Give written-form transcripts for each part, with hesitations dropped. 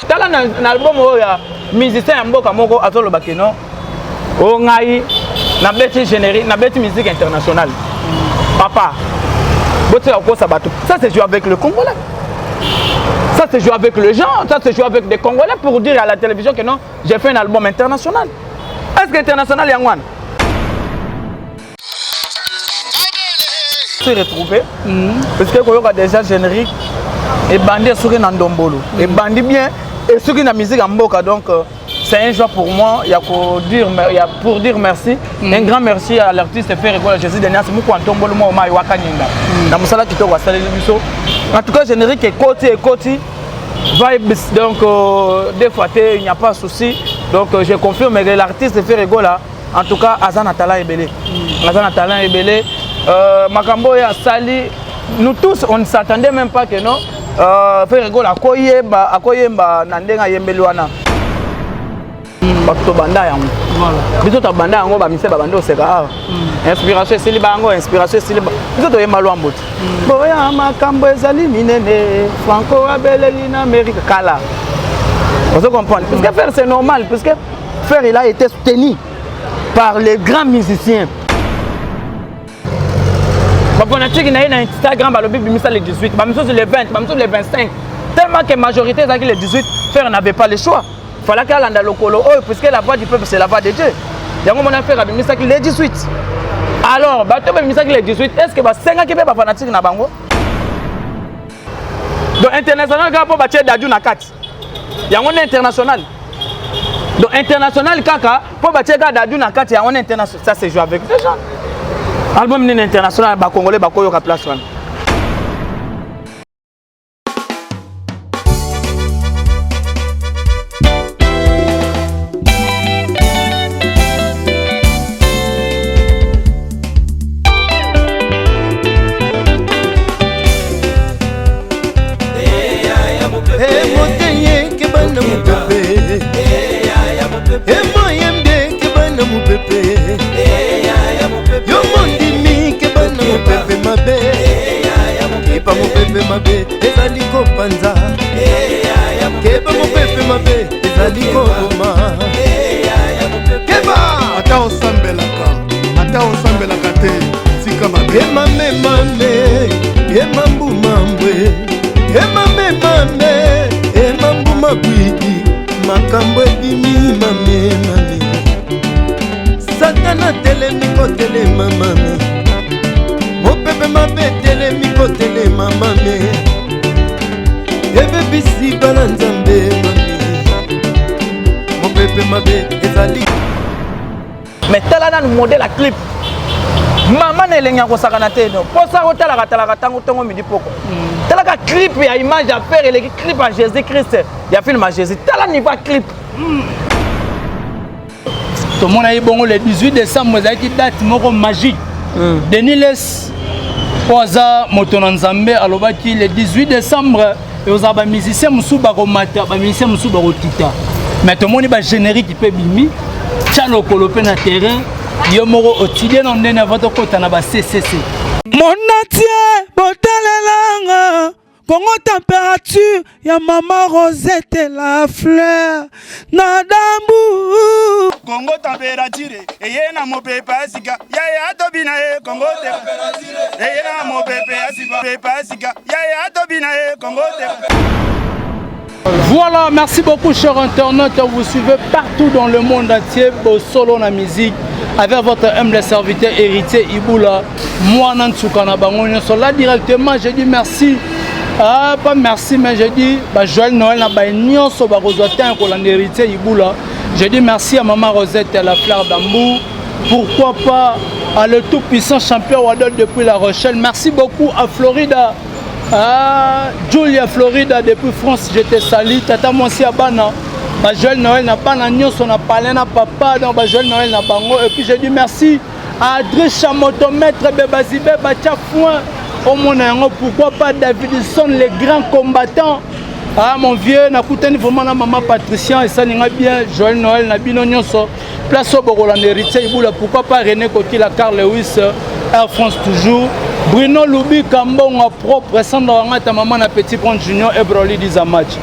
Tala na, na album oyo ya musicien ya mboka moko azoloba ke non o ngai nabeti générique, nabeti musique internationale. Papa, botika kokosa bato. Ça c'est jouer avec le Congolais. Ça c'est jouer avec les gens, ça c'est jouer avec des Congolais pour dire à la télévision que non, j'ai fait un album international. Est-ce que international yango wana? Se retrouver parce que koyoka déjà générique ebandi esuki na ndombolo, ebandi bien esuki na musique ya mboka. Donc c'est un joie pour moi ya ko dire ya pour dire merci, un grand merci à l'artiste Ferre Gola Jésus Denias Mukwa Ntombolo mo mai wakanyinda na mosala kitoko asaleli biso. En tout cas, générique ekoti, ekoti vibes. Donc des fois te, il n'y a pas de souci. Donc je confirme que l'artiste Ferre Gola, en tout cas, aza na talent ebele, aza na talent ebele. Makambo oyo asali, nous tous, on ne s'attendait même pas que non, Ferre Gola akoyemba, akoyemba na ndenge ayembeli wana. Bato tobanda yango, biso tobanda yango, bamise babandi oseka awa. Inspiration esili bango, inspiration esili. Biso toyemba lwambo te. Boya, makambo ezali minene. Franco abeleli na Amérique kala. Ozo comprendre? Parce que Ferre, c'est normal, parce que Ferre, il a été soutenu par les grands musiciens. Bafanatike na ye na Instagram balobi bimisa le 18, bamisusu le 20, bamisusu le 25, tellement que majorité ezalaki le 18. Ferre n'avait pas le choix, fallaki alanda lokolo oyo, puisque la voix du peuple, c'est la voix de Dieu. Yango mona Ferre abimisaki le 18. Alors bato babimisaki le 18, est ce que basengaki mpe bafanatike na bango? Donc international kaka mpo batie Dadju na kati, yango nde international. Donc international kaka mpo batie kaka Dadju na kati, yango nde international. Ça c'est jouer avec des gens. Album nini international bacongolais bakoyoka place wana? Emote mopepe, emoyembi ekeba na mopepe, yo mondimi keba na mopepe mabe, keba mopepe mabe ezali kopanza, keba mopepe mabe ezali koboma, keba. Ata osambelaka, ata osambelaka te, tika mabe. Emamemame, emambumambwe, emamemame, emambuma kwiki, makambo ebimi mame mame. Satana telemi kotelema mame, mopepe mabe telemi kotelema mame, ebebisi bana Nzambe mame, mopepe mabe ezali. Mais tala nanu modèle ya clip, mama na elengi ya kosakana te. No mposa otalaka talaka ntango ntongo midi poko. Talaka clip ya image ya Ferre eleki clip ya Jésus Christ, ya film ya Jésus. Tala niveau ya clip. Tomona ye bongo le 18 décembre, ezalaki date moko magique. Denis Les oyo aza moto na Nzambe alobaki le 18 décembre ekozala bamusicien mosusu bakomata, bamusicien mosusu bakokita. Mais tomoni bagénérique mpe bimi, tya lokolo mpe na terrain. Yo moko otidie na ndenge avant tokɔta na ba ccc. Monatie botalelanga Kongo température ya mama Rosette la fleur na dambu. Kongo température eye na mopepe ya sika yaya atobi na ye. Kongo te eye na mopepe ya sika, pepe ya sika yaya atobi na ye. Kongo te. Voilà, merci beaucoup, chers internautes. Vous suivez partout dans le monde entier, Bosolo na musique, avec votre humble serviteur Héritier Iboula, moi Nantsukana bango nyonso. Là directement, je dis merci. Ah, pas merci, mais je dis bah, Joël Noël na ba nyonso bakozwa temps kolanda Héritier Iboula. Je dis merci à maman Rosette la fleur d'Ambour. Pourquoi pas à le tout puissant champion Wadol depuis La Rochelle. Merci beaucoup à Florida. Ah, Julia Florida depuis France, je te salue. Tata mwasi ya bana. Ba Joël Noël na bana nyonso na palais na papa donc ba Joël Noël na bango. Et puis je dis merci à Adricha Motomètre Bebazibe Bacha Foin. Au monde yango, pourquoi pas Davidson le grand combattant. Ah mon vieux, nakutani vraiment na maman Patricia et ça ninga bien. Joël Noël na bino nyonso. Place au Bokolanda Héritier Iboula, pourquoi pas René Kokila, Carl Lewis, Air France toujours. Bruno Loubi Kambonga propre, Sandra Wangata, maman na Petit Prince Junior et Broly Diza match.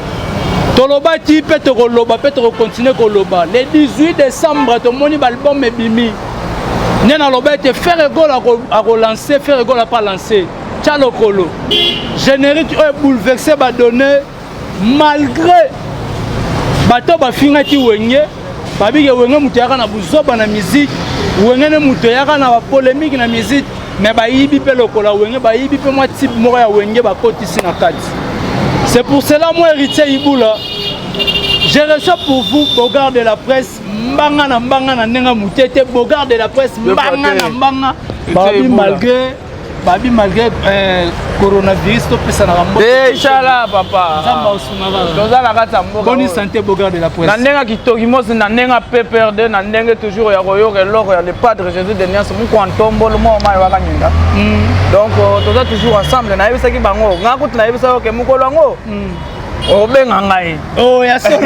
Tolobaki mpe tokoloba mpe tokokontinue koloba. Le 18 décembre tomoni baalbum ebimi. Nde naloba ete Ferre Gola akolancer, Ferre Gola pas lancé. Tya lokolo. Générique oyo bouleverse badonnées malgré bato bafingaki Wenge, babike Wenge moto eyaka na buzoba na musique, Wenge nde moto eyaka na bapolémique na musique, mais bayibi mpe lokola Wenge, bayibi mpe mwa type moko ya Wenge bakotisi na kati. C'est pour cela, moi, Héritier Ibula, je reçois pour vous Bogard de la presse, mbanga na mbanga na ndenge mutete, Bogard de la presse, mbanga na mbanga, babi malgré babi malgré coronavirus topesanaka mbote. Inchallah papa, Nzambe osungaka. Toza na kati ya mboka. Boni santé, Bogard de la presse? Na ndenge kitoki mosi, na ndenge PPRD, na ndenge toujours ya koyoka eloko ya le Padre Jésus de Niance moko antombolo moko mai waka nyinda. Donc toza toujours ensemble. Nayebisaki bango, nga kutu nayebisaki oke mokolo yango obenga ngai. Oh, ya solo.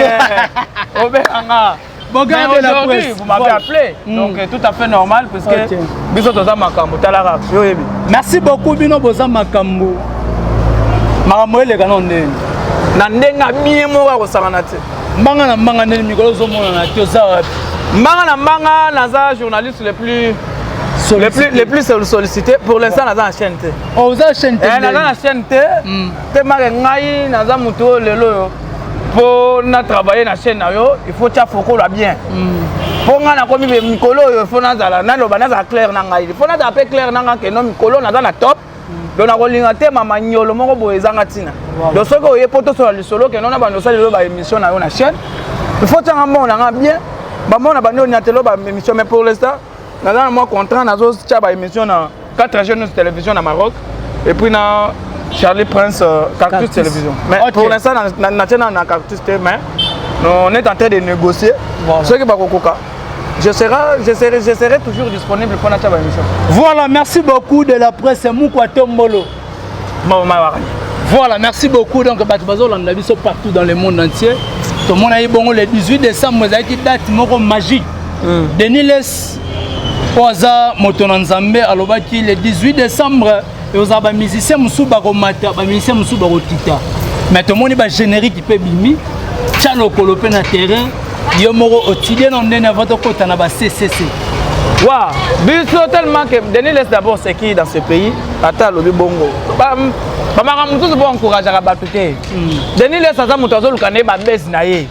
Obenga nga. Bogard de la presse. Vous m'avez appelé. Donc tout à fait normal puisque biso toza makambo talaka yo yebi. Merci beaucoup. Bino boza makambo. Makambo eleka na ndenge. Na ndenge bien moko akosangana te. Mbanga na mbanga ndenge mikolo ozomonana te, oza wapi? Mbanga na mbanga, naza journaliste le plus sollicité pour l'instant, naza na chaîne te. Oh, oza chaîne te? Naza na chaîne te. Te make ngai naza motu oyo lelo oyo mpo na travailler na chaîne na yo, il faut tia fokolo bien mpo ngai nakomi mikolo oyo, il faut nazala naloba, nazala clair na ngai, il faut nazala mpe clair na ngai keno mikolo naza na top. Donc nakolinga te mama nyolo moko boye ezanga ntina. Donc soki oye mpo tosola lisolo keno na bando osali lelo baémission na yo na chaîne, il faut tianga mbongo na nga bien, bamona bandi oniatelo baémission. Mais pour l'instant naza na mwa contrat, nazotia baémission na 4 jeunes télévision na Maroc et puis na Charlie Prince, Cactus, Cactus Télévision. Mais pour l'instant, na na Cactus te, mais on est en train de négocier. Soki bakokoka, je serai toujours disponible pour notre émission. Voilà, merci beaucoup de la presse Mukwa Tombolo. Voilà, merci beaucoup. Donc, bato bazolanda biso partout dans le monde entier. Tout le monde a eu bon le 18 décembre, ezalaki date moko magique. Denis Less oyo aza moto na Nzambe alobaki le 18 décembre ezala bamusicien mosusu bakomata, bamusicien mosusu bakokita. Mais tomoni bagénérique mpe bimi, tya lokolo mpe na terrain, yo moko otidie na ndenge avant tokɔta na ba ccc. Wa biso tellement que Denis Less d'abord, c'est qui dans ce pays? Ata alobi bongo, bamakambo mosusu bo encourageaka bato te. Denis Less aza moto azoluka na ye babese na ye,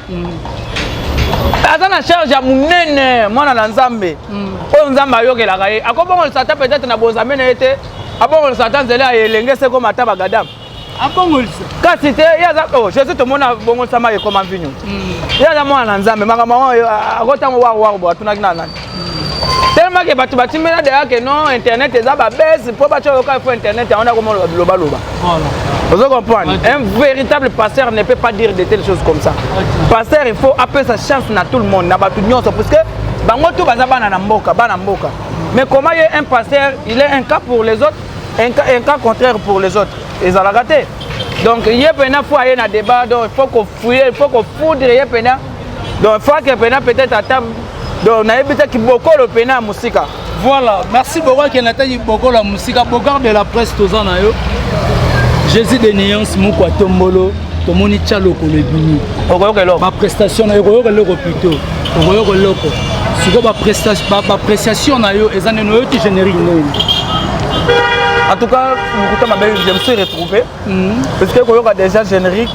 aza na charge ya monene. Mwana na Nzambe oyo Nzambe ayokelaka ye, akobongolisa ata peut-être na bozambe na ye te, abongolisa ata nzela ya elenge se koma ata bagadame. Abongolisa. Kasi te, ye aza, oh, Jésus tomona abongolisama ekoma vinyo. Ye aza mwana na Nzambe. Makambo yango akotango waru waru bo atunaki na nani, tellement ke bato batimbela deya ke non, internet eza babese mpo batya oyoka ifo internet yango nakomona bilobaloba. Ozo comprendre? Un véritable pasteur ne peut pas dire de telles choses comme ça. Pasteur, il faut appeler sa chance na tout le monde, na bato nyonso, parce que bango tout baza bana na mboka, bana mboka. Mais comment il y a un pasteur, il est un cas pour les autres, un cas contraire pour les autres? Ezalaka te. Donc ye mpenza faut aye na débat, donc il faut kofouiller, il faut kofoudre ye mpenza. Donc il faut que mpenza peut-être ata donc nayebi te kibokolo mpenza ya mosika. Voilà, merci beaucoup. Akende ata bokolo ya mosika. Bogard de la presse, toza na yo. Jésus de Nuance Moko Atombolo, tomoni tya lokolo ebimi. Okoyoka eloko. Baprestation na yo, okoyoka eloko plutôt, okoyoka eloko. Sikoyo baappréciation na yo eza nini? Oyoki générique nini? En tout cas, mokuta mabe, je me suis retrouvé parce que koyoka déjà générique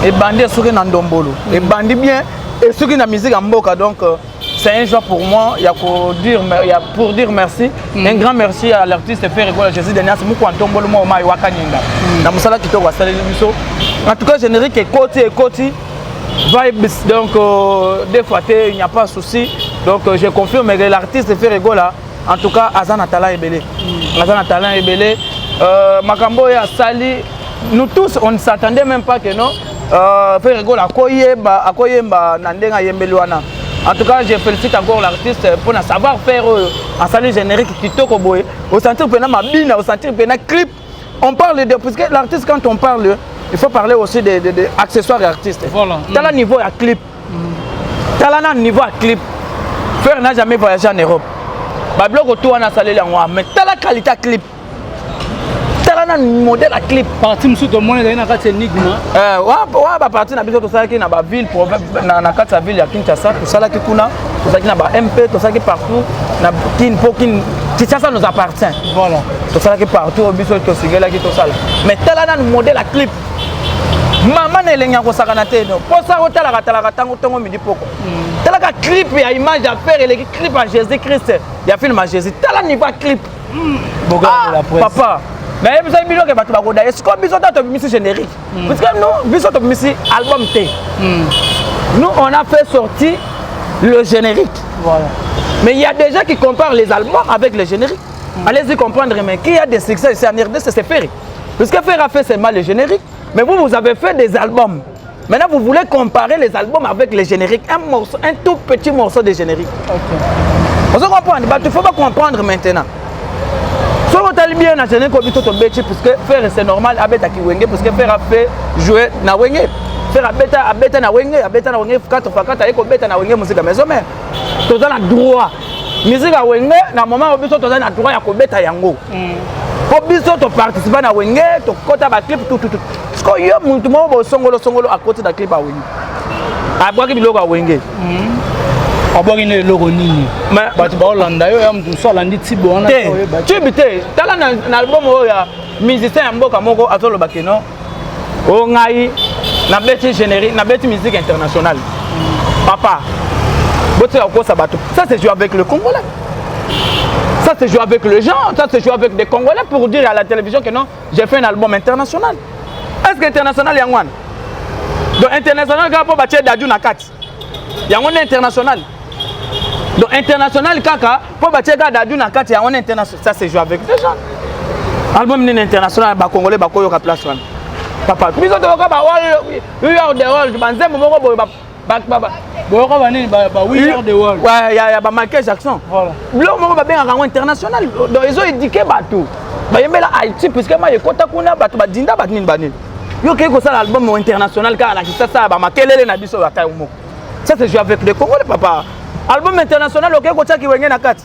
ebandi esuki na ndombolo, ebandi bien esuki na musique ya mboka. Donc c'est un joie pour moi ya dire, ya pour dire merci, un grand merci à l'artiste Ferre Gola Jésus de Nuance Moko Ntombolo mo mai waka nyinda na mosala kitoko asaleli biso. En tout cas, générique ekoti, ekoti vibes, donc des fois te, il n'y a pas de souci. Donc je confirme que l'artiste Ferre Gola, en tout cas, aza na talent ebele, aza na talent ebele. Makambo oyo asali, nous tous on ne s'attendait même pas que non, Ferre Gola akoyemba, akoyemba na ndenge ayembeli wana. En tout cas, je félicite encore l'artiste mpona savoir faire oyo asali. Générique kitoko boye, osentir mpenza mabina, osentir mpenza clip. On parle de, puisque l'artiste, quand on parle, il faut parler aussi de accessoires artistes. Tala niveau ya clip, tala na niveau ya clip. Ferre n'a jamais voyagé en Europe, babiloko tu wana asaleli yango, mais tala qualité ya clip, tala. na modèle ya clip. Partie mosusu tomoni ezali na kati ya énigme. Wana bapartie na biso tosalaki na baville, na kati ya ville ya Kinshasa. Tosalaki kuna, tosalaki na ba MP, tosalaki partout na Kin, mpo Kin, Kinshasa nous appartient. Voilà. Tosalaki partout oyo biso tosingelaki tosala. Mais tala nanu modèle ya clip, mama na elengi ya kosakana te. No mposa otalaka talaka ntango ntongo, midi, poko. Talaka clip ya image ya Ferre eleki clip ya Jésus Christ, ya film ya Jésus. Tala niveau ya clip. Ah, papa, nayebisaki bino ke bato bakoda ye. Sikoyo biso ta tobimisi générique, parce que nous, biso tobimisi album te. Nous, on a fait sortir le générique. Voilà. Mais il y a des gens qui comparent les albums avec le générique. Allez-y comprendre. Mais qui a des succès ici en RDC, c'est Ferré, parce que Ferré a fait seulement le générique, mais vous, vous avez fait des albums. Maintenant, vous voulez comparer les albums avec les génériques, un morceau, un tout petit morceau de générique. On se comprend. Bah, il faut pas comprendre maintenant. Soki otali bien na générique oyo biso tobeti, puisque Ferre, c'est normal abetaki Wenge, puisque Ferre a fait jouer na Wenge. Ferre abeta, abeta na Wenge, abeta na Wenge 4 fois 4. Aye kobeta na Wenge Musica Maison Mère. Toza na droit, musique ya Wenge na moment oyo biso toza na droit ya kobeta yango, mpo biso toparticipe na Wenge, tokɔta baclip tututu. Sikoyo yo mutu moko bosongolo songolo akoti na clip ya Wenge, abwaki biloko ya Wenge. Abwaki na eloko nini? Bato baolanda yo ya motu mosu alandi tibo wana. Te, tube te. Tala na album oyo ya musicien ya mboka moko azoloba keno o ngai nabeti générique, nabeti musique internationale. Papa, botika kokosa bato. Ça, c'est jouer avec le Congolais, ça, c'est jouer avec les gens, ça, c'est jouer avec des Congolais pour dire à la télévision que non, j'ai fait un album international. Est ce que international yango wana? Donc international kaka mpo batie Dadju na kati, yango nde international? Donc international kaka mpo batie kaka Dadju na kati, yango nde international? Ça, c'est jouer avec des gens. Album nini international Bacongolais bakoyoka place wana? Papa, biso toyoka ba We Are the World, banzembo moko boye. Boyoka banini? Ba We Are the World? Ya ba Michael Jackson. Biloko moko babengaka yango international. Donc ezoéduquer bato, bayembela Haïti, puisque mai ekota kuna, bato badinda, bato nini banini. Yo okei kosala album international kaka na Kisasa ya bamakelele na biso ata yo moko. Ça, c'est jouer avec les Congolais, papa. Album international, okei kotiaki Wenge na kati.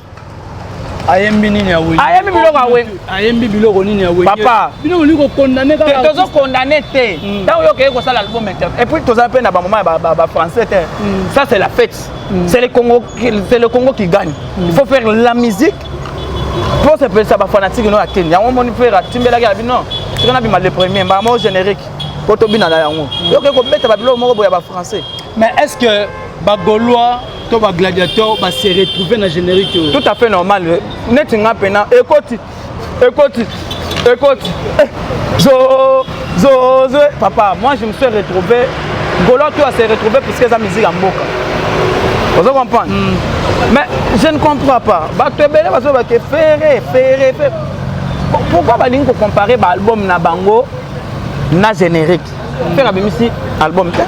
Ayembi nini ya Wenge? Ayembi biloko ya Wenge. Ayembi biloko nini ya Wenge? Papa. Bino bolingi kokondamner kaka. Tozokondamner te. Ntango yo okei kosala album inter, et puis toza mpe na bamoma ya bafrançais te. Ça, c'est la fête, c'est le Congo, c'est le Congo qui gagne. Il faut faire la musique mpo sepelisa bafanatike no ya keni. Yango omoni Ferre atimbelaki ya bino, soki nabima le premier, mbaka moko générique po tobina na yango. Yo okei kobeta babiloko moko boye ya bafrançais. Mais est ce que Bagaulois to Bagladiateur base retrouver na générique oyo? Tout à fait normal. Neti nga mpena ekoti, ekoti, ekoti, zo zo zo. Papa, moi, je me suis retrouvé. Gaulois tout a se retrouvé, puisque eza musique ya mboka. Ozo comprendre? Mais je ne comprends pas, bato ebele bazobake Ferre, Ferre, Ferre. Pourquoi balingi kocomparer baalbum na bango na générique? Ferre abimisi album te.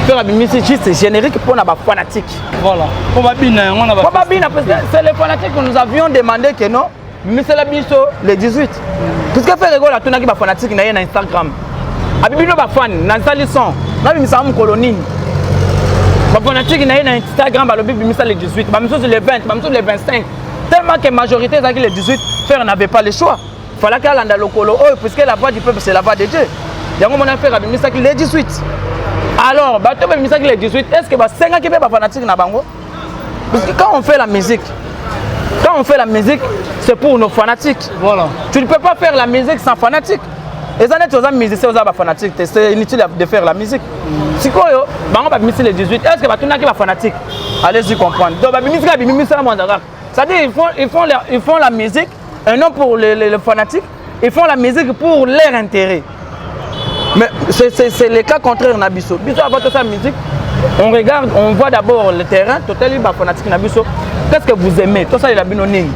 Ferre abimisi juste générique mpona bafanatique. Voilà, mpo babina yango na. Po babina, parce que c'est les fanatiques que nous avions demandé que non, bimisela biso le 18, puisque Ferre Gola atunaki bafanatike na ye na Instagram, abi bino bafan, nasali son, nabimisaka mokolo nini? Bafanatike na ye na Instagram balobi bimisa le 18, bamisusu le 20, bamisusu le 25. Tellement que majorité ezalaki le 18, Ferre n'avait pas le choix, falaki alanda lokolo oyo, puisque la voix du peuple, c'est la voix de Dieu. Yango mona Ferre abimisaki le 18. Alors bato babimisaki le 18, est ce que basengaki mpe bafanatike na bango? Parce que quand on fait la musique, quand on fait la musique, c'est pour nos fanatiques. Voilà. Tu ne peux pas faire la musique sans fanatiques. Eza neti oza musicien, oza bafanatique te, c'est inutile de faire la musique. Sikoyo bango babimisi le 18, est ce que batunaki bafanatique? Allez-y comprendre. Donc babimisi kaka, bimisala mwanza kaka. C'est-à-dire ils font la musique et non pour les fanatiques, ils font la musique pour leur intérêt. Mais c'est le cas contraire na biso. Biso, avant tout ça, musique, on regarde, on voit d'abord le terrain, total bafanatique na biso, qu'est-ce que vous aimez, tout ça, il a bino nini.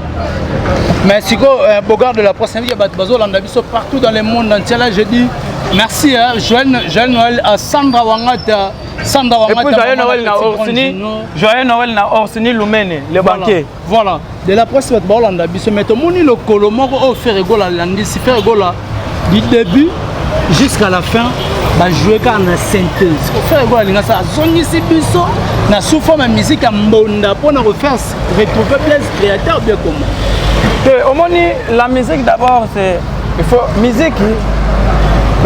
Mais siko Bogard de la presse, ya bato bazolanda biso partout dans le monde entier, là je dis merci, hein, joyeux Noël à Sandra Wangata, Sandra Et puis Wangata. joyeux Maman Noël na Petit Orsini, Grandino. joyeux Noël na Orsini Lumene, le banquier. Voilà, de la presse, bato baolanda biso. Mais tomoni lokolo moko oyo Ferre Gola alandisi. Ferre Gola, du début jusqu'à la fin, bajoue kaka na synthèse. Ferre Gola alinga sa azongisi biso na sous forme ya musique ya mbonda mpona kofaire retrouver Blaise créateur, bien comment? Te, omoni, la musique d'abord, c'est Il faut musique.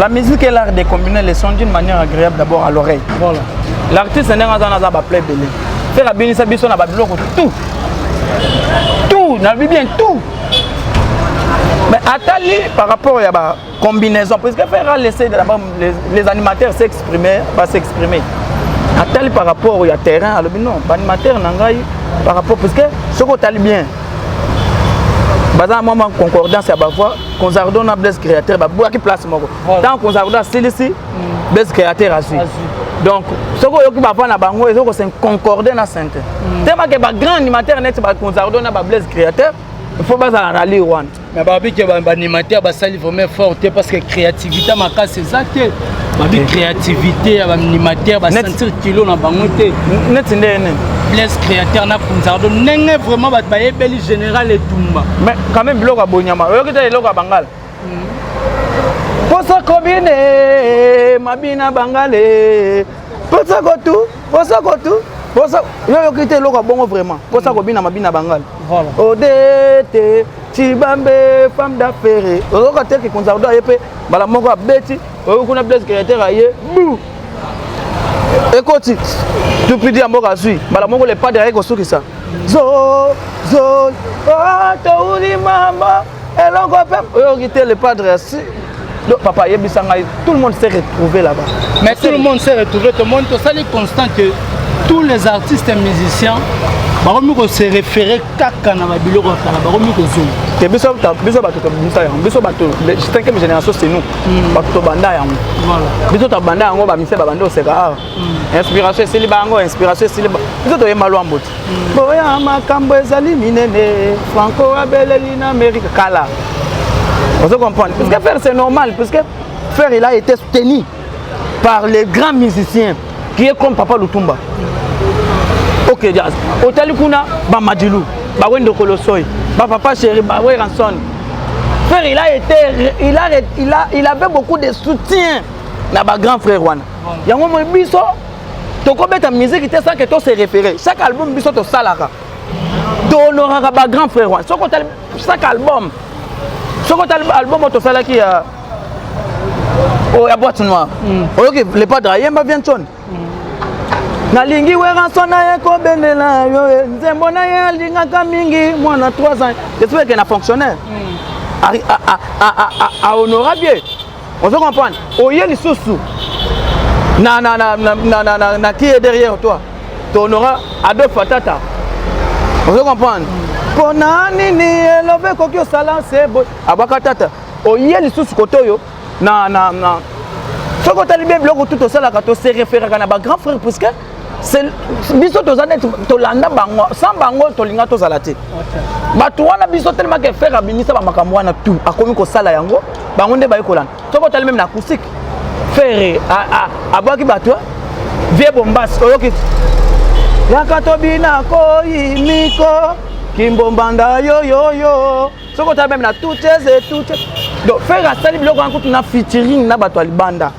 La musique est l'art de combiner les sons d'une manière agréable d'abord à l'oreille. Voilà. L'artiste ndenge aza naza ba play belé. Faire abinisa biso na ba biloko tout. Tout, na bien tout. Mais atali par rapport ya ba combinaison parce que faire a laissé d'abord les animateurs s'exprimer, ba s'exprimer. Atali par rapport ya terrain alobi non, ba animateur na ngai par rapport parce que soki otali bien baza na mwa mwa concordance ya bavoix. Kunzardo na Blaise Créateur babwaki place moko. Ntango Kunzardo asilisi, Blaise Créateur azwi. Donc soki oyoki bavoix na bango, ezo kose concorde na synthé tellement que bagrand animateur neti bakunzardo na bablaise Créateur, il faut bazala na lire wana. Mais babi ke baanimateur basali vraiment fort te parce que créativité makasi eza te. Babi créativité ya baanimateur, basentir kilo na bango te. Neti nde nini? Blaise Créateur na Kunzardo, ndenge vraiment bato bayebeli général Etumba. Mais quand même biloko ya bonyama oyoki te, eloko ya bangala, posa kobine mabina bangale, posa kotu, posa kotu, posa yo oyoki te, eloko ya bongo vraiment, posa kobina mabina bangala. Voilà. Odete Cibambe, femme d'affaire, oyoka te ke Kunzardo aye mpe mbala moko abeti. Oyoki kuna Blaise Créateur aye bu ekoti tupidi ya mboka, azwi mbala moko le padre aye kosukisa zo zo oh, touli mama eloko mpe oyoki te, le padre asi. Donc papa ayebisa ngai, tout le monde s'est retrouvé là-bas. Mais tout le monde s'est retrouvé, tout le monde tosali constant que tous les artistes et musiciens bakomi kose référer kaka na babiloko ya kala, bakomi kozonga. Te, biso bato tobimisa yango, biso bato cinquième génération, c'est nous bato tobanda yango. Biso tobanda yango, bamise babandi oseka awa, inspiration esili bango, inspiration esili. Biso toyemba lwambo ti boya makambo ezali minene, Franco abeleli na Amérique kala. Ozo comprendre? Parce que Ferre, c'est normal, parce que Ferre, il a été soutenu par les grands musiciens qui est comme Papa Lutumba, OK Jazz, otali kuna bamadilu, bawendo Kolosoy, bapapa chéri, baWerrason. Ferre, il a été il a il a il avait beaucoup de soutien na bagrand frère wana. Yango moi, biso tokobeta musique te sans que to se référer. Chaque album biso tosalaka, tohonoraka bagrand frère wana. Soki otali chaque album, soki otali album oyo tosalaki ya oyo ya Boîte Noire, oyoki le padre ayemba Vienton, nalingi Werrason naye kobendela yo eh, nzembo na ye alingaka mingi mwana 3 ans, j'espère que na fonctionnaire ahonora bien. Ozo comprendre? Oye lisusu na qui est derrière toi, tohonora Adolphe Atata. Ozo comprendre mpona nini elobe ekoki osala se boye abwaka tata. Oye lisusu kote oyo na soki otali bien biloko tu tosalaka, tose référaka na bagrand frère, puisque biso toza neti tolanda bango, sans bango tolinga tozala te. Bato wana biso telemaka Ferre abimisa bamakambo wana tout, akomi kosala yango, bango nde baye kolanda. Soki otali même na acoustique, Ferre abwaki bato vie bombasi, oyoki yaka tobina koyimiko kimbombanda yoyoyo. Soki otali même na tuteze tute, donc Ferre asali biloko wana kutu na featuring na bato ya libanda.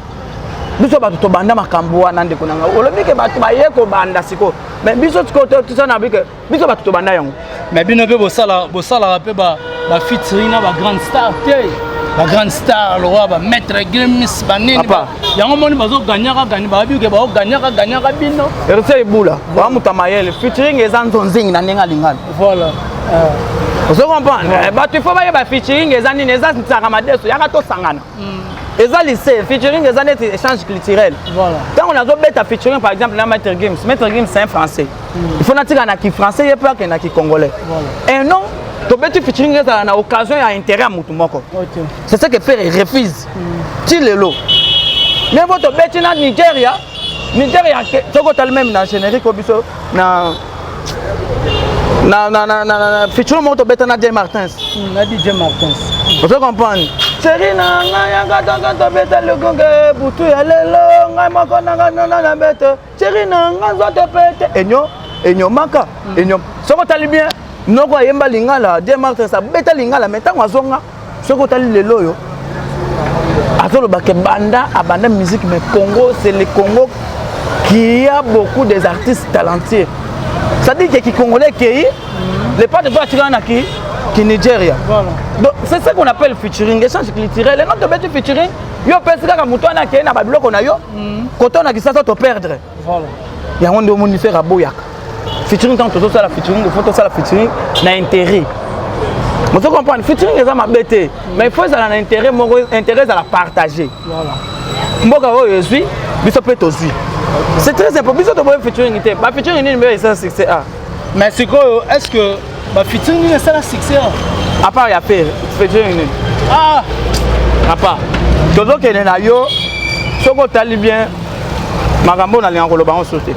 Biso bato tobanda makambo wana, ndeko na ngai, olobi ke bato baye kobanda sikoyo, mais biso sikoyo tosala na bike, biso bato tobanda yango. Mais bino mpe bosalaka mpe bafeaturing na bagrande star te, bagrande star lokola bamaître Gims, banini yango moni bazoganyaka gani, bayebi ke baoganyaka ganyaka bino. Héritier Ibula wa moto ya mayele, featuring eza nzonzingi na ndenge alingani. Voilà. Ozo comprendre? Bato ifo bayeba featuring eza nini. Eza nsaka madeso yaka tosangana, eza lycée. Featuring eza neti échange culturel. Ntango nazobeta featuring par exemple na Maître Gims, Maître Gims c'est un Français, il faut natika na ki français, ye mpe akende na ki congolais. Et non tobeti featuring ezala na occasion ya intérêt ya motu moko. C'est ce que Ferre refuse ti lelo. Mais bo tobeti na Nigeria, Nigeria, soki otali même na générique oyo biso na featuring moko tobeta na J Martins. Na DJ Martins. Ozo comprendre? Chéri na ngai yanga tonga tobeta lukunge butu ya lelo, ngai moko nanga nona na beto, chéri na ngai nzoto pete enyo enyomaka enyo. Soki otali bien, noko ayemba lingala, J Martins abeta lingala, mais ntango azonga, soki otali lelo oyo azoloba ke banda abanda musique, mais Congo, c'est le Congo qui a beaucoup des artistes talentueux, c'est-à-dire que ki congolais ekei, le padre po atikala na ki Ki Nigeria. Voilà. Donc c'est ce qu'on appelle featuring, échange culturel. Et non tobeti featuring, yo opesi kaka moto wana akei na babiloko na yo, koto na kisasa to perdre. Voilà. Yango nde omoni Ferre aboyaka. Featuring, ntango tozosala featuring, il faut tosala featuring na intérêt. Ozo comprendre, featuring eza mabe te, mais il faut ezala na intérêt moko, intérêt ezala partagé. Voilà. Mboka oyo ezwi, biso mpe tozwi. C'est très important. Biso toboyi featuring te. Ba featuring nini mpe eza succès ah? Mais sikoyo, est ce que bafeaturing nini esala succès ah? À part ya Ferre, featuring nini? Ah. À part tozokende na yo, soki otali bien makambo oyo nalinga koloba yango so te,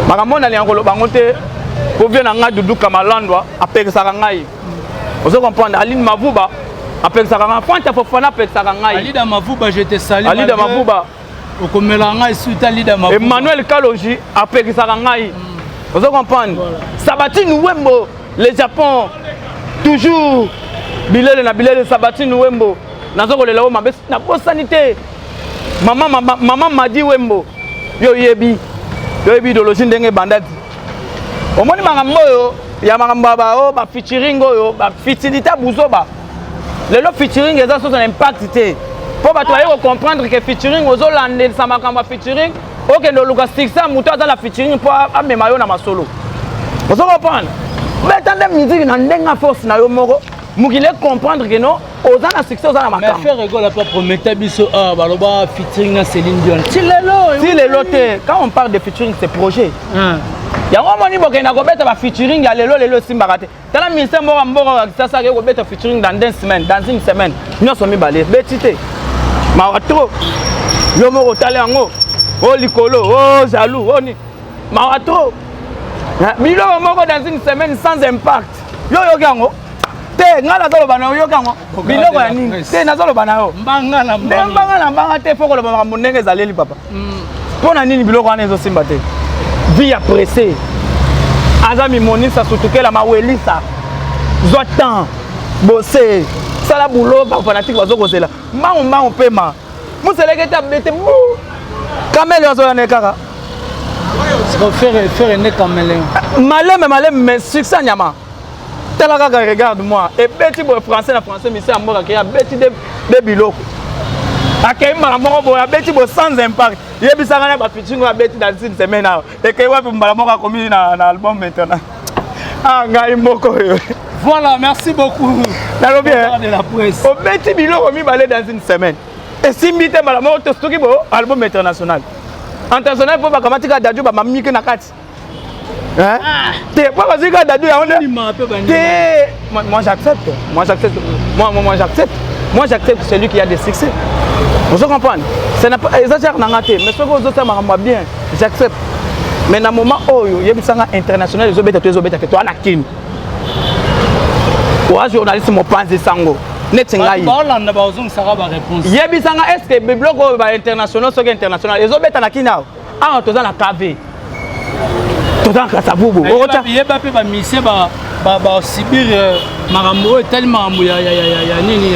makambo oyo nalinga koloba yango te, po vie na ngai Dudu Kamalandwa apekisaka ngai. Ozo comprendre, Aline Mavuba apekisaka ngai, Fanta Fofana apekisaka ngai. Alida Mavuba, je te salue. Alida Mavuba. Okomela ngai suite Alida Mavuba. Emmanuel Kalonji apekisaka ngai. Ozo comprendre, voilà. Sabatine Wembo, le Japon toujours bilele na bilele. Sabatine Wembo, nazo kolela oyo mabe, nabosani te mama, mama, mama Madi Wembo. Yo yebi, yo yebi idéologie ndenge ebanda ti omoni makambo oyo ya makambo ya bao ba featuring oyo, ba futilité buzoba. Lelo featuring eza soso na impact te, mpo bato baye kocomprendre ke featuring, ozolandelisa makambo ya featuring, okende oluka succès ya moto aza na featuring mpo amema yo na masolo. Ozo comprendre, beta nde musique na ndenge ya force na yo moko, mokili comprendre ke non, oza na succès, oza na makambo. Mais Ferre Gola pa prometa biso ah baloba featuring na Céline Dion. Ti lelo. Ti lelo te. Quand on parle de featuring, c'est projet. Yango omoni bokenda kobeta ba featuring ya lelo lelo, esimbaka te. Tala ministère moko ya mboka ya Kisasa akei kobeta featuring dans une semaine, dans une semaine nyonso mibale beti te. Mawa trop. Yo moko otali yango o likolo o jaloux o nini, mawa trop. Biloko moko dans une semaine sans impact, yo oyoki yango te. Ngai nazoloba na yo, yoki yango biloko ya nini te, nazoloba na yo. Mbanga na mbanga, mbanga na mbanga te. Faut koloba makambo ndenge ezaleli, papa. Mpo na nini biloko wana ezosimba te? Vie ya pressé aza mimonisa sutukela mawelisa. Zwa temps, bose sala boulot, bafanatike bazokozela mbangu mbangu. Pema moseleke te, abete bu kamele azoya ne kaka. Ferre, Ferre nde caméléon. Maleme maleme, mais succès nyama. Tala kaka, regarde moi, ebeti boye français na français, mise ya mboka ke abeti de biloko, akei mbala moko boye, abeti boye sans impact. Yebisanga na bafeaturing oyo abeti dans une semaine awa, ekei wapi? Mbala moko akomi na album maintenant. Ah, ngai moko oyo. Voilà, merci beaucoup. Nalobi de la presse. Obeti biloko mibale dans une semaine, esimbi te, mbala moko tosoki bo album international, international, mpo bakamati kaka Dadju, bamamike na kati te, po bazwi kaka Dadju yango nde te. Moi j'accepte, moi j'accepte, moi, moi, moi j'accepte, moi j'accepte celui qui a des succès. Ozo comprendre, eza genre na nga te, mais soki ozosala makambo ya bien, j'accepte. Mais na moment oyo, yebisanga, international ezobeta to ezobeta te? Toa na Kini, oa journaliste, mopanzi sango neti ngai. Baolanda, bazongisaka baréponse. Yebisanga, est ce que biloko oyo bainternational, soki international ezobeta na Kini awa, awa toza na KV, toza na Kasavubu. Yeba mpe bamusicien basubir makambo oyo etali makambo ya nini,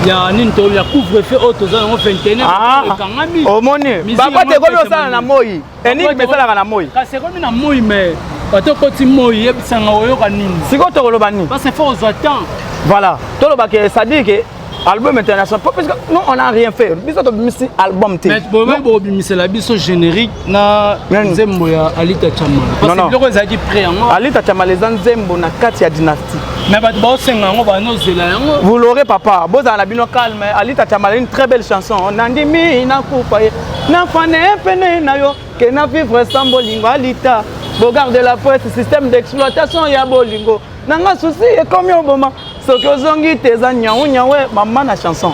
ya nini to ya couvre-feu oyo toza yango 21 ekangami. Omoni, babote ekomi osala na moi, enigme esalaka na moi. Kasi ekomi na moi, mais bato okoti moi, yebisanga oyoka nini? Sikoyo tokoloba nini? Parce que faut ozwa temps. Voilà, toloba ke, c'est-à-dire ke album international, parce que nous, on n'a rien fait. Biso tobimisi album te. Mais bobimisela biso générique na nzembo ya Alita Chamala, parce que biloko ezalaki prêt yango. Alita Chamala eza nzembo na kati ya dynastie. Mais bato baosenga yango, banozela yango. Vous l'aurez, papa, bozala na bino calme. Alita Chamala, une très belle chanson. Nandimi nakufa ye nafane pene na yo ke na vivre sans bolingo. Alita, Bogard de la presse, système d'exploitation ya bolingo nanga, susi ekomi oboma soki ozongi te, eza nyau nyawe. Mama na chanson,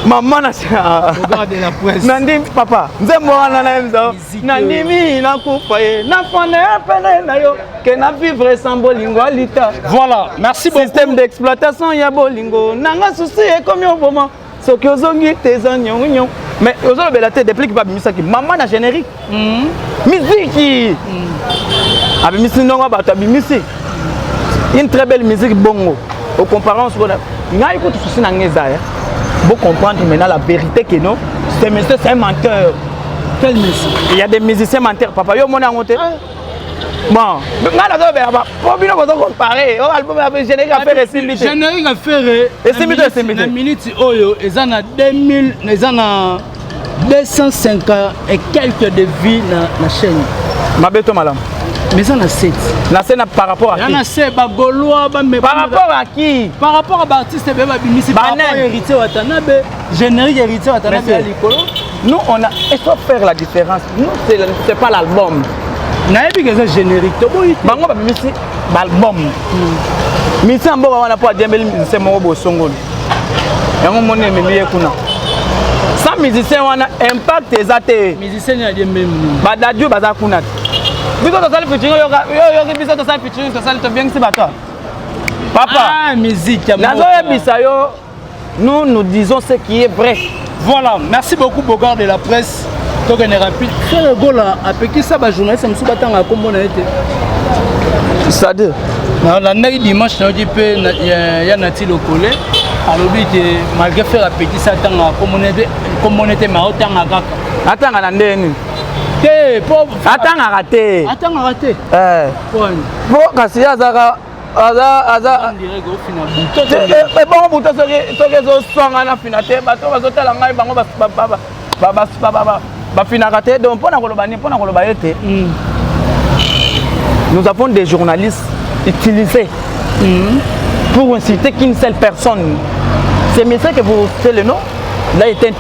mama na nandimi, papa, nzembo wana na yebisa, nandimi nakufa ye nafane pene na yo ke na vivre sans bolingo, Alita. Voilà, merci beaucoup. Système d'exploitation ya bolingo nanga, susi ekomi oboma soki ozongi te, eza nyongo nyongo. Mais ozolobela te Deplick babimisaki mama na générique, miziki abimisi ndongo, bato abimisi une très belle musique. Bongo ocomparer sikoyo ngai kutu, susi na ngai eza ya bocomprendre maintenant la vérité que non, ce monsieur, c'est un menteur. Quel monsieur? Il y a des musiciens menteurs, papa. Yo omoni yango te. Bon, ngai nazolobela po bino bozo compare oyo album ya générique ya Ferre esimbi te. Générique ya Ferre esimbi te, esimbi te. Na minute oyo eza na 2000, eza na 250 et quelques de vues na chaîne. Mabe to malamu? Mais eza na 7. Na se na par rapport à qui? Na se ba Gaulois ba me. Par rapport à qui? Par rapport à ba artiste be ba bimisi, par rapport à Héritier Watanabe, générique Héritier Watanabe ya likolo. Nous on a, il faut faire la différence. Nous, c'est pas l'album. Nayebi ke eza générique, toboyi. Bango babimisi baalbum. Misi ya mboka wana mpo adiembeli musicien moko bosongoli yango moni ememi ye kuna. Sans musicien wana, impact eza te. Musicien adiembeli? Badadiu baza kuna te. Biso tosali featuring, oyoki? Biso tosali featuring, tosali, tobengisi bato, papa. Ah, musique. Nazoyebisa yo, nous, nous disons ce qui est vrai. Voilà, merci beaucoup, Bogard de la presse. Tokende rapide. Ferre Gola apekisa bajournaliste mosusu batanga nkombo na ye te. C'est-à-dire? Nalandaki dimanche, nayoki mpe ya Nati Lokole alobi ke malgré Ferre apekisa atanga nkombo na ye te, ma otanga kaka. Atanga na ndenge nini? Te, po atangaka te. Atangaka te. Po kasi ye azaka aza ebongo buto. Soki ezoswanga na fina te, bato bazotala ngai, bango bafinaka te. Donc mpo na koloba nini? Mpo na koloba ete nous avons des journalistes utilisés pour insulter qu'une seule personne. C'est monsieur que vous citez le nom là était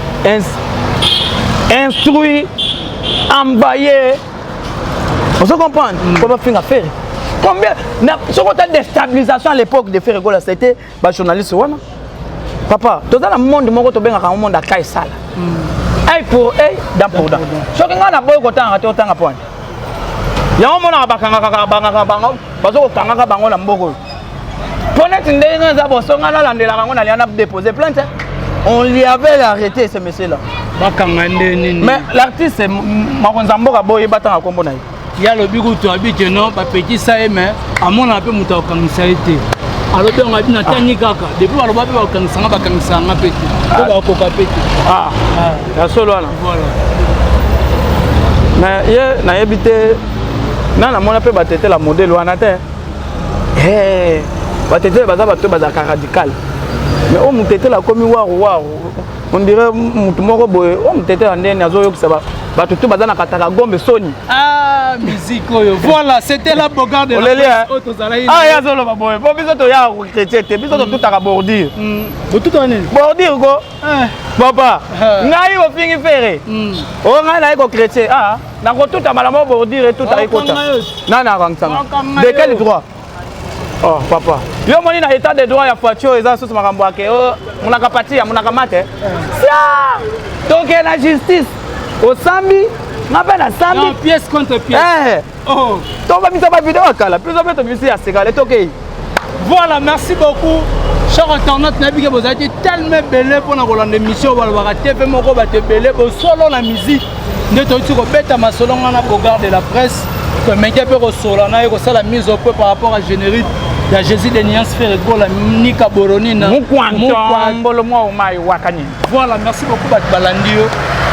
instruit, envoyé, on se comprend, po bafinga Ferre. Combien soki ota déstabilisation à l'époque de Ferre Gola, c'était bajournaliste wana. Papa, toza na monde moko tobengaka yango monde aka esala œil pour œil, dent pour dent. Soki ngai naboyi kotangaka te, otanga point yango omonaka bakangaka, bangaka bango, bazo kokangaka bango na mboka oyo mpo neti ndenge eza boso. Ngai nalandelaka yango, nalia na déposer plainte, on lui avait arrêté ce monsieur là. Bakanga nde nini? Mais l'artiste mokonzi ya mboka boye batanga nkombo na ye. Ye alobi kutu abi ke non, bapekisa ye, mais amonaka mpe moto akokangisa ye te. Alobi yango, abi natangi kaka depuis baloba mpe bakokangisanga, bakangisanga mpe te mpo bakoka mpe te. Ah, ya solo wana. Voilà. Mais ye nayebi te, nga namona mpe batetela modèle wana te. Batetela baza bato bazalaka radical, mais oyo motetela akomi waru waru, on dirait motu moko boye. Oyo motetela ndeni azoyokisa bato tu baza na kataka gombe soni. Ah, musique oyo. Voilà, c'était la Bogard de la presse oyo tozalaki. Ah, ye azoloba boye po biso toyaka chrétien te, biso totutaka bordure. Botutaka nini? Bordure ko, papa. Ngai ofingi Ferre oyo, ngai naye ko chrétien. Ah, nakotuta malamu bordure etuta ekota nani akangisanga? De quel droit? Oh papa, yo moni na état de droit ya Fatshi oyo eza susu makambo ake monaka pati ya monaka mate sia toke na justice. Osambi, nga mpe nasambi. Pièce contre pièce. Oh. Tobamisa bavideo ya kala, biso mpe tobimisi ya sekale, tokei. Voilà, merci beaucoup. Cher internaute, nayebi ke bozalaki tellement ebele mpona kolanda émission. Balobaka TV moko, bato ebele, bosolo na musique nde toyuti kobeta masolo. Nga na Bogard de la presse tomeki mpe kosola na ye, kosala mise au point par rapport à générique ya Jésus de Nuance, Ferre Gola, Nika Boronina. Mukwantombolo mwa omai wakani. Voilà, merci beaucoup. Bato balandi yo,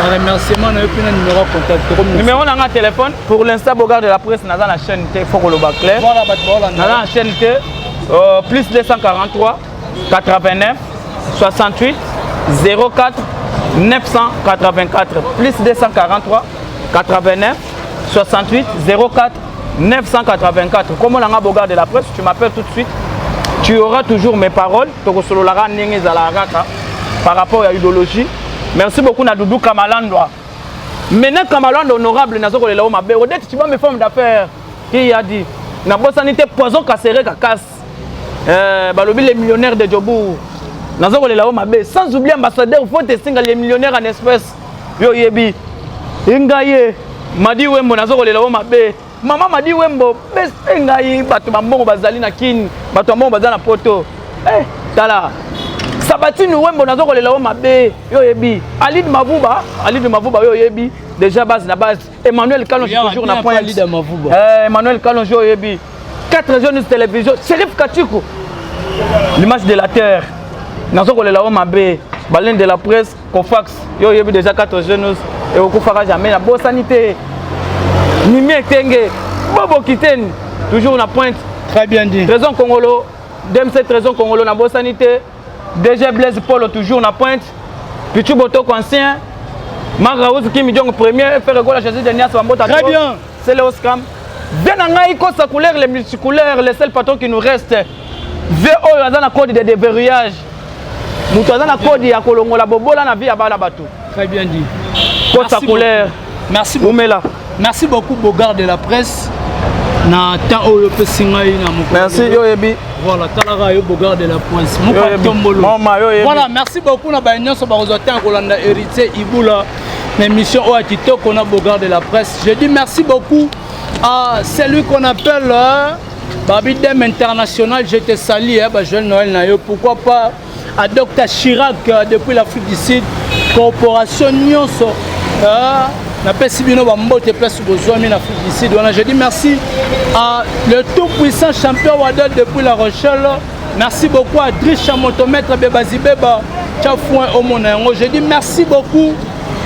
baremerciement na yo mpe na numéro ya contact. Numéro na nga téléphone, pour l'instant Bogard de la presse naza na chaîne te, faut koloba clair. Voilà, bato baolanda. Naza na chaîne te. Plus 243 89 68 04 984, plus 243 89 68 04 984. Comme on a Bogard de la presse, tu m'appelles tout de suite, tu auras toujours mes paroles. Tokosololaka ndenge ezalaka kaka par rapport à idéologie. Merci beaucoup na Doudou Kamalandwa. Maintenant Kamalandwa honorable, nazokolela o mabe Odette, tu vas mes formes d'affaires qui a dit nabosani te poison kasere kakasi. Balobi les millionnaires de Jobourg, nazokolela o mabe. Sans oublier ambassadeur faut esinga, les millionnaires en espèce, yo oyebi ngai ye Madi Wembo, nazokolela o mabe. Mama Madi Wembo bese ngai, bato bambongo bazali na Kini, bato ya mbongo baza na Poto. Tala Sabatini Wembo, nazokolela o mabe, yo oyebi. Alide Mavuba, Alide Mavuba, yo oyebi déjà base na base. Emmanuel Kalonji toujours na point. Emmanuel Kalonji oyebi 4 jeunes télévision. Shérif Katiku, l'image de la terre, nazokolela o mabe. Baleine de la presse Cofax, yo oyebi déjà 4 jeunes ekokufaka jamais. Nabosani te Mimi Etenge. Bobo Kiteni toujours na pointe. Très bien dit. Trésor Congolo, DMC Trésor Congolo na bosani te. DG Blaise Polo toujours na pointe. Pichu Botoko ancien. Marc Raouz Kimi Jong premier, Ferre Gola Jésus de Nias Bambota. Très bien. C'est le Oscam. Bien na ngai kosa couleur les multicouleurs, le seul patron qui nous reste. Ve oyo aza na code de déverrouillage. Moto aza na code ya kolongola bobola na vie ya bana bato. Très bien dit. Kosa couleur. Merci beaucoup. Umela. Merci beaucoup Bogard de la presse. Na temps oyo opesi ngai na mokolo. Merci yo yebi. Voilà, talaka yo Bogard de la presse. Moko tombolo. Mama yo yebi. Voilà, merci beaucoup na ba nyonso bakozwa temps kolanda héritier Ibula na émission oyo ya kitoko na Bogard de la presse. Je dis merci beaucoup à celui qu'on appelle Babi Dem International, je te salue, hein, bah, Joël Noël na yo. Pourquoi pas à Dr Chirac depuis l'Afrique du Sud, corporation nyonso napesi bino bambote place bozwami na Afrique du Sud wana. Je dis merci à le tout puissant champion Wadol depuis La Rochelle. Merci beaucoup à Drisha Motomètre Bebazibeba Tchafouin omona yango. Je dis merci beaucoup.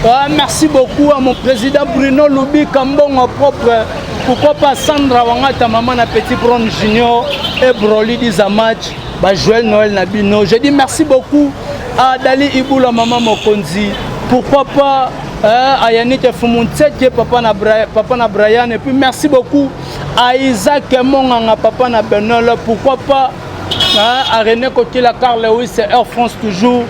Ah, merci beaucoup à mon président Bruno Loubi Kambongo propre. Pourquoi pas Sandra Wangata, maman na Petit Brown Junior et Broly Dizamach, bah Joël Noël Nabino. Je dis merci beaucoup à Dali Iboula, maman Mokonzi. Pourquoi pas à Yannick Fumuntseke, papa na Brian. Et puis merci beaucoup à Isaac Monganga, papa na Benol. Pourquoi pas à René Kotila, Carl Lewis, Air France toujours.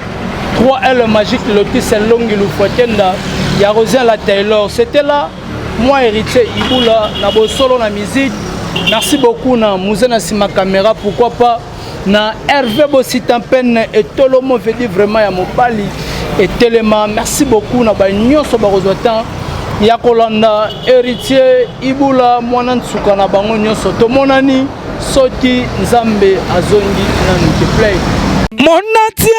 3L Magique Lotis Longi Lufuatenda, Yarosien la Taylor. C'était là, moi héritier Ibula, na bosolo na musique. Merci beaucoup na Mouze na sima caméra, pourquoi pas na Hervé Bositampene et Tolomo veut dire vraiment ya mobali et Telema. Merci beaucoup na ba nyonso ba kozwa temps ya kolanda héritier Ibula mwana nsuka na bango nyonso tomonani soki Nzambe azongi nanu te play. Monatie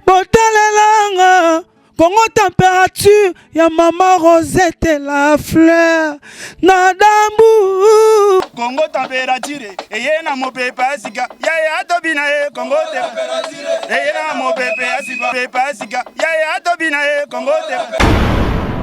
botalelanga Congo température ya mama Rosette la fleur na dambu. Congo température eye na mopepe ya sika yaya tobina ye Congo température eye na mopepe ya sika yaya tobina ye Congo température.